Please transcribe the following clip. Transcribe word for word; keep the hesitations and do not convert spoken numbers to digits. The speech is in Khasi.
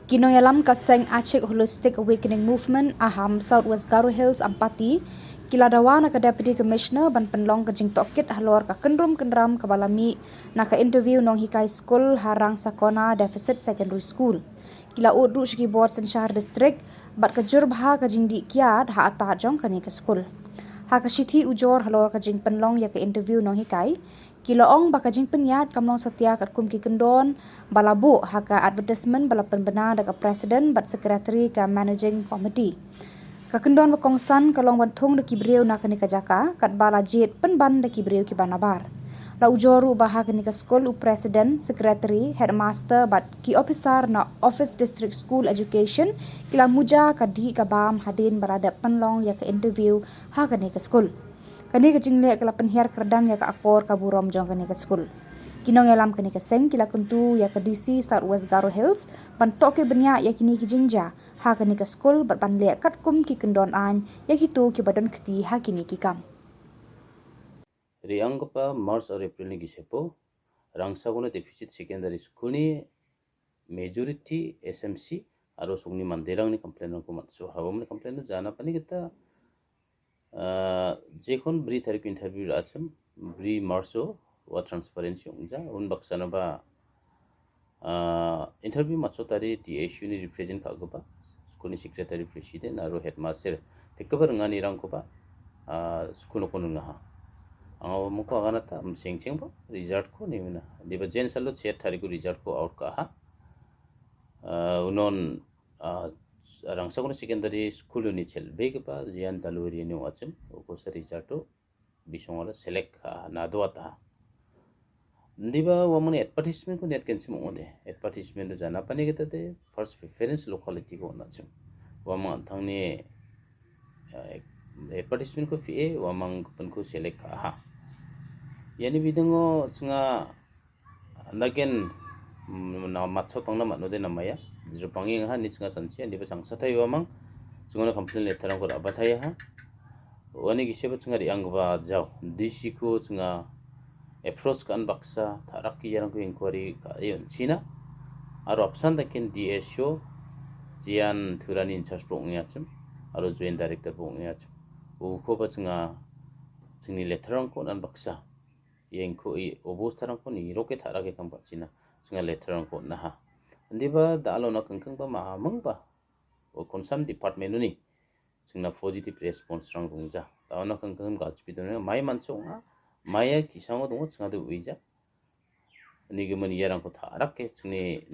Ki nongïalam ka seng Achik Holistic Awakening Movement, Aham, South West Garo Hills, Ampati, ki la dawa na ka Deputy Commissioner ban pynlong ka jingtohkit halor ka kynrum kynram kaba la mih na ka interview nonghikai skul ha Rangsakona Deficit Secondary School. Ki la ud ruh sha ki bor synshar district bad ka jur bha ka jingdih kiad ha ata jong kane ka skul. Ha ka shithi ujor halor ka jingpynlong ïa ka interview nonghikai, ki la ong ba ka jingpynïaid kam long satia katkum ki kyndon ba la buh ha ka advertisement ba la pynbna da ka President bad Secretary ka Managing Committee. Ka kyndon ba kongsan ka long ban thung da ki briew na kane ka jaka, katba la jied pynban da ki briew kiba nabar. La ujor ruh ba ha kane ka skul u President, Secretary, Headmaster bad ki officer na Office District School Education ki la muja ka dih ka bam hadien ba la dep pynlong ïa ka interview ha kane ka skul. Kane ka jingleh ka la pynhiar kyrdan ïa ka akor ka burom jong kane ka skul. Ki nongïalam kane ka seng ki la kyntu ïa ka D C South West Garo Hills ban tohkit bniah ïa kine ki jingjia ha kane ka skul bad ban leh katkum ki kyndon aiñ ïa kito kiba don kti ha kine ki kam. Ri ang kpa March ar April ni ki sepo, Rangsakona Deficit Secondary School ni majority S M C aro sungni mandirang ni complain rang ko matso. Hawa mani complain jana pani kita, ah, jekon bri tarik interview ra acham, bri March o wa transparency ong ja, un baksa na ba, ah, interview matso tari T S U ni represent ka ko ba, school ni secretary president aro headmaster. Tekabar ngani rang ko ba, ah, school no kono ngaha. Anga mungko agana ta mseng cheng ba, result ko ni mina. Di ba jen salo chet tari ko result ko out ka ha. Ah, unon, ah, Rangsakona Secondary School ni chel. Be ke ba, jian taluri ni wachim, uko sa result to, bisong ala select ka, na do ata. Ndi ba, wa mani advertisement ko net ken simo de. Advertisement do jana pani kita de, first preference locality ko na chim. Wa mang thang ni, eh, advertisement ko P A, wa mang pen ko select ka ha. Yani bidango chinga, nagen, mm, na matso tang na mat no de na maya. Jero pangi ha ni chinga chanchi, ndi ba chang satai wa mang. Chinga na complain letter ko da batai ha. Wani ki seba chinga ri ang ba jao. D C ko chinga approach kan baksa, tharak ki yang ko inquiry ka yon China. Aro apsan da ken D S O, jian thurani in charge pong ya chim. Aro joint director pong ya chim. U ko ba chinga, chingni letter ko nan baksa. Yang ko i obos tharak ko ni roke tharak ke kam ba China. Chinga letter ko na ha. Ndi ba da alo na kengkeng ba ma mang ba. O concern department ni. Chingna positive response rang rung ja. Tauna kang kang ka chpi tu mai man chong a. Maya ki sango dong chinga du wi ja. Ni ge man ya rang ko tharak ke chingni